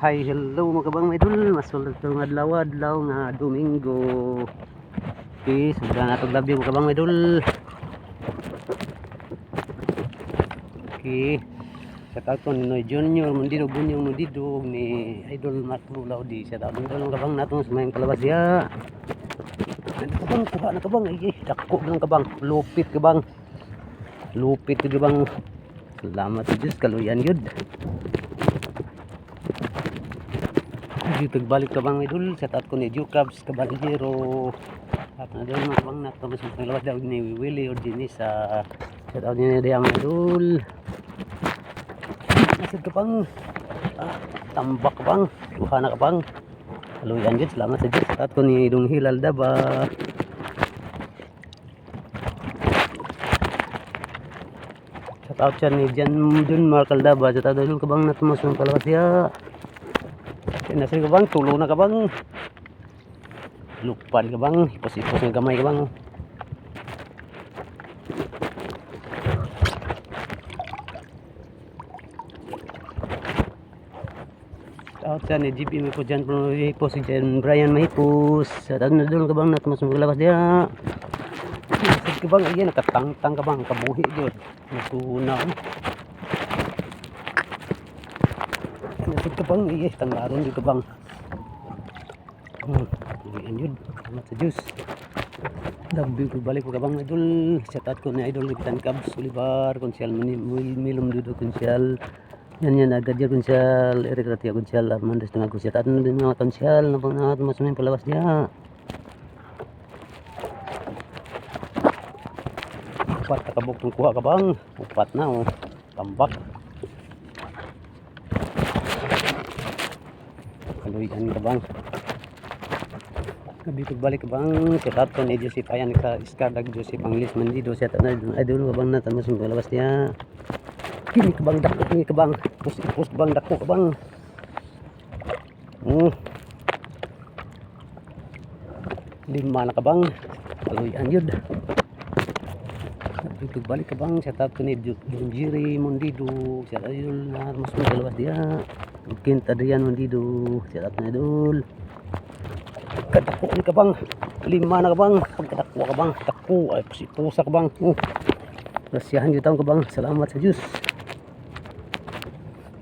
Hi, hello mga kabang idol. Masulod tong adlaw, adlaw nga Domingo. Okay, sugdan na itong labi, mga kabang idol. Okay. Shout out ko ni Noy Junior, Mundido Bunyong Mundido, ni Idol Mark Lulaw di. Shout out idol mga kabang natong sa mga palabas diya. Ano kabang, kuha na kabang, ay, ay, dako ng kabang, lupit kabang. Lupit kabang. Salamat sa Diyos, kaluyan yun. Dito balik ka bang idol, shout out ko ni Jucabs Caballero. At na doon mga bang nato mas labas daw ni Willie or Denisa. Shout out niya diya mga idol. Nasad ka bang? Ah, tambak ka bang? Duha na ka bang? Kaluyan yun, salamat sa Diyos. Shout out ko ni Dong Hilal Daba. Shout out siya ni Jan Jun Mark Aldaba. Shout out idol ka bang nato mas palabas diya. Nasa ka bang? Tulo na ka bang? Lupan ka bang? Ipos-ipos ng gamay ka bang? Out sa ni GB may po dyan po si Jan Brian Mahipus. Sa taon na doon ka bang nato mas maglabas diya. Nasad ka bang? Ayan, nakatangtang ka bang? Kabuhi yun. Natuna. Nasad ka bang? Iye, tanglaron yun ka bang? Ayan yun. Salamat sa Diyos. Dabi ko balik ko ka bang idol. Shout out ko ni Idol Kapitan Cubs Olivar, Konsyal Milom Dudo Konsyal. Yan yan agad yan Konsyal Eric Ratia Konsyal Armando Setengah Konsyal. At din mga konsyal na pang mas may palabas niya. Upat na kabuk ng kuha ka bang? Upat na oh. Tambak. Kaluyan ka bang? Gabi pagbalik ka bang? Shout out ko ni Joseph Ayan ka Iscardag Joseph Anglis Mandido. Shout out na idol ka bang natan mas palabas niya. Kini ka bang dako, kini ka bang pus ka bang dako ka bang. Lima na ka bang? Kaluyan yun. Gabi pagbalik ka bang? Shout out ko ni Junjiri Mondido. Shout out idol na mas palabas niya. Kent Adrian Mondido. Shout out na idol. Kadako ni kabang, lima na kabang, pagkadako ka bang, dako ay pusa ka bang. Oh. Rasiyahan gyud taon ka bang, salamat sa Diyos.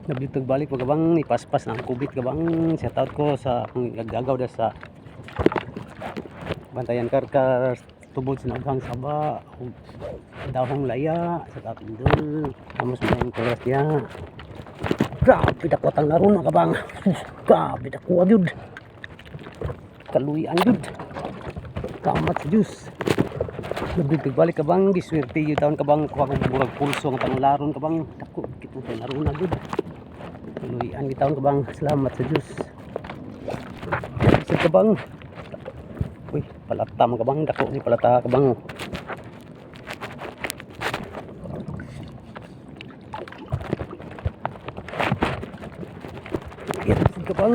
Nabitog balik pa ka bang, ipaspas na ang kubit ka bang. Shout out ko sa akong gagagaw da sa Bantayan Karkar, tubod sa Naghang Saba, ug Dahong Laya, shout out idol. Amos mo ang kulas niya. Grabe dako tang laro na ka bang. Grabe dako gyud. Kaluyan yun. Kamat sa Diyos. Nabigtig balik ka bang, giswerte yun taon ka bang, kuha kong murag pulso nga tanong laron ka bang, dako, kito tayo laro na gud. Kaluyan yun taon ka bang, salamat sa Diyos. Isip ka bang, uy, palata man ka bang, dako ni palata ka bang. Isip ka bang,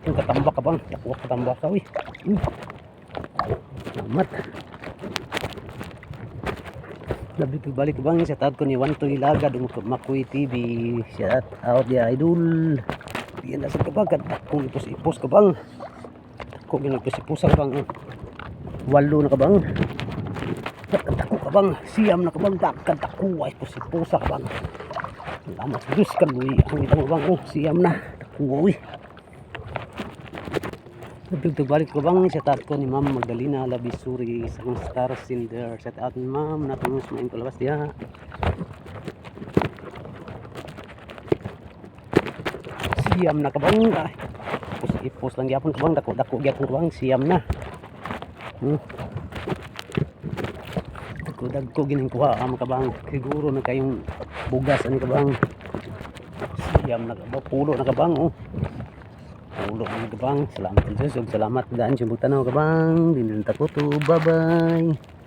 yung katambak ka bang, dako katambak ka, uy. Salamat. Labi balik bang, shout out ko ni Wanto Ilaga dung Makuy TV. Shout out ya idol. Yan nasa kabag kung ipos-ipos ka bang. Dako ginagpos-ipos ka bang. Walo na ka bang. Dako ka bang. Siyam na ka bang. Dako ay pos-iposa ka bang. Salamat sa Diyos kaluy ang itang bang. Oh, siyam na. Dako uy. Nagdugtog balik ko bang, shout out ko ni Ma'am Magdalena Labisuri sa akong star sender. Shout out ni Ma'am natungos maing palabas diha. Siyam na ka bang? Ay, ipos lang gyapon ka bang, dako dako gyapon ka bang, siyam na. Dako dagko gining kuha amo ka bang. Siguro na kayong bugas ani ka bang. Siyam na ka bang, pulo na ka bang oh. Ulo ng kabang. Salamat sa Diyos. Salamat daan sa tanaw kabang. Dindin takuto. Bye-bye.